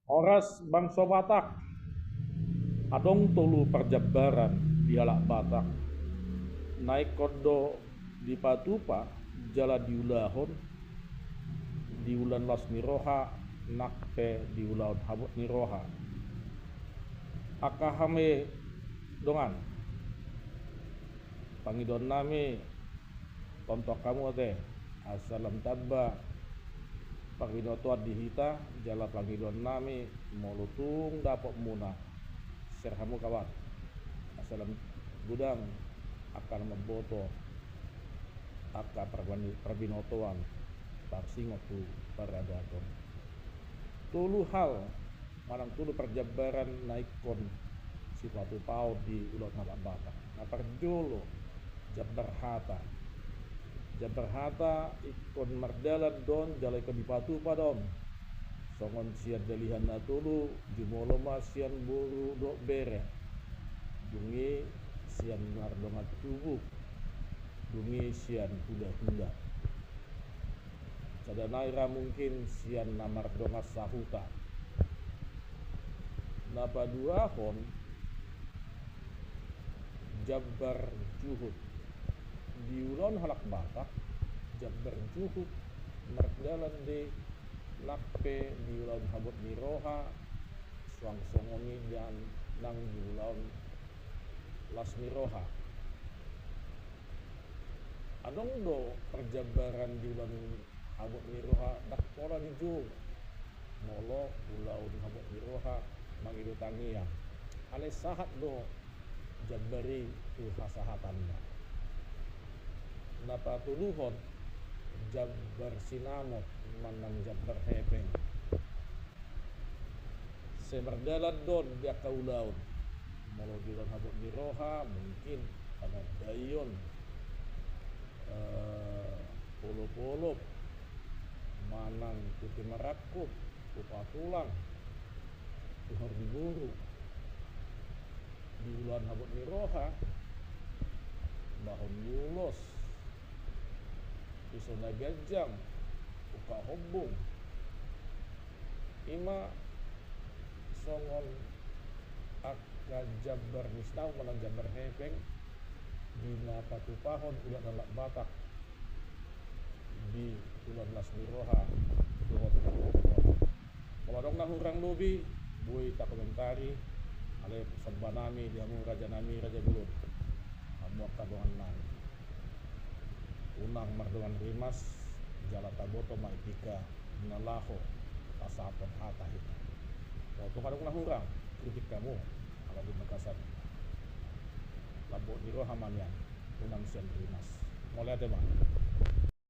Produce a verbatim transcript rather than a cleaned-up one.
Horas bangso Batak. Adong tolu parjambaran di halak Batak na ingkon do dipatupa jala diulahon di ulaon las ni roha nang pe di ulaon habot ni roha. Angka hami dongan, pangidoannami, tonton hamu ate, asa lam tamba parbinotoan di hita, jala pangidoannami, molo tung dapotmuna, share hamu kawan, asa lam godang angka na mamboto angka parbani-, parbinotoan parsingot tu paradaton. Tolu hal manang tolu parjambaran na ingkon sipatupaon di ulaon halak Batak. Na parjolo, jambar hata. Jambar hata ingkon mardalan do on jala ingkon dipatupa do on. Songon sian Dalihan Na Tolu, jumolo ma sian boru dohot bere. Dung i sian mardongan tubu. Dung i sian hulahula. Sada nai ra mungkin sian na mardongan sahuta. Na paduahon, jambar juhut. Di ulaon halak Batak, jambar juhut mardalan do i nang pe di ulaon habot ni roha, suang songon i dan nang di ulaon las ni roha. Adong do parjambaran di ulaon habot ni roha ndang pola dijou. Molo ulaon habot ni roha mangido tangiang, alai sahat do jambar i tu hasahatanna. Na patoluhon, jambar sinamot manang jambar hepeng. Sai mardalan do on di angka ulaon. Molo di ulaon habot ni roha, mungkin pangandaion, eh, olopolop, manang tuti marangkup, tupa tulang, tuhor di boru. Di ulaon habot ni roha, bahon ni ulos, pisau na ganjang, ungkap hombung. I ma songon angka jambar ni sinamot manang jambar hepeng di na patupahon ulaon halak Batak di ulaon las ni roha dohot. Molo adong na hurang lobi, boi takomentari, alai somba nami di hamu raja nami, raja bolon, hamu angka dongan nami. Unang mardongan rimas, jala taboto ma i tingki na laho pasahathon hata hita. Molo tung adong na hurang, kritik hamu, ala di bagasan lambok ni roha ma nian, unang sian rimas. Mauliate ma.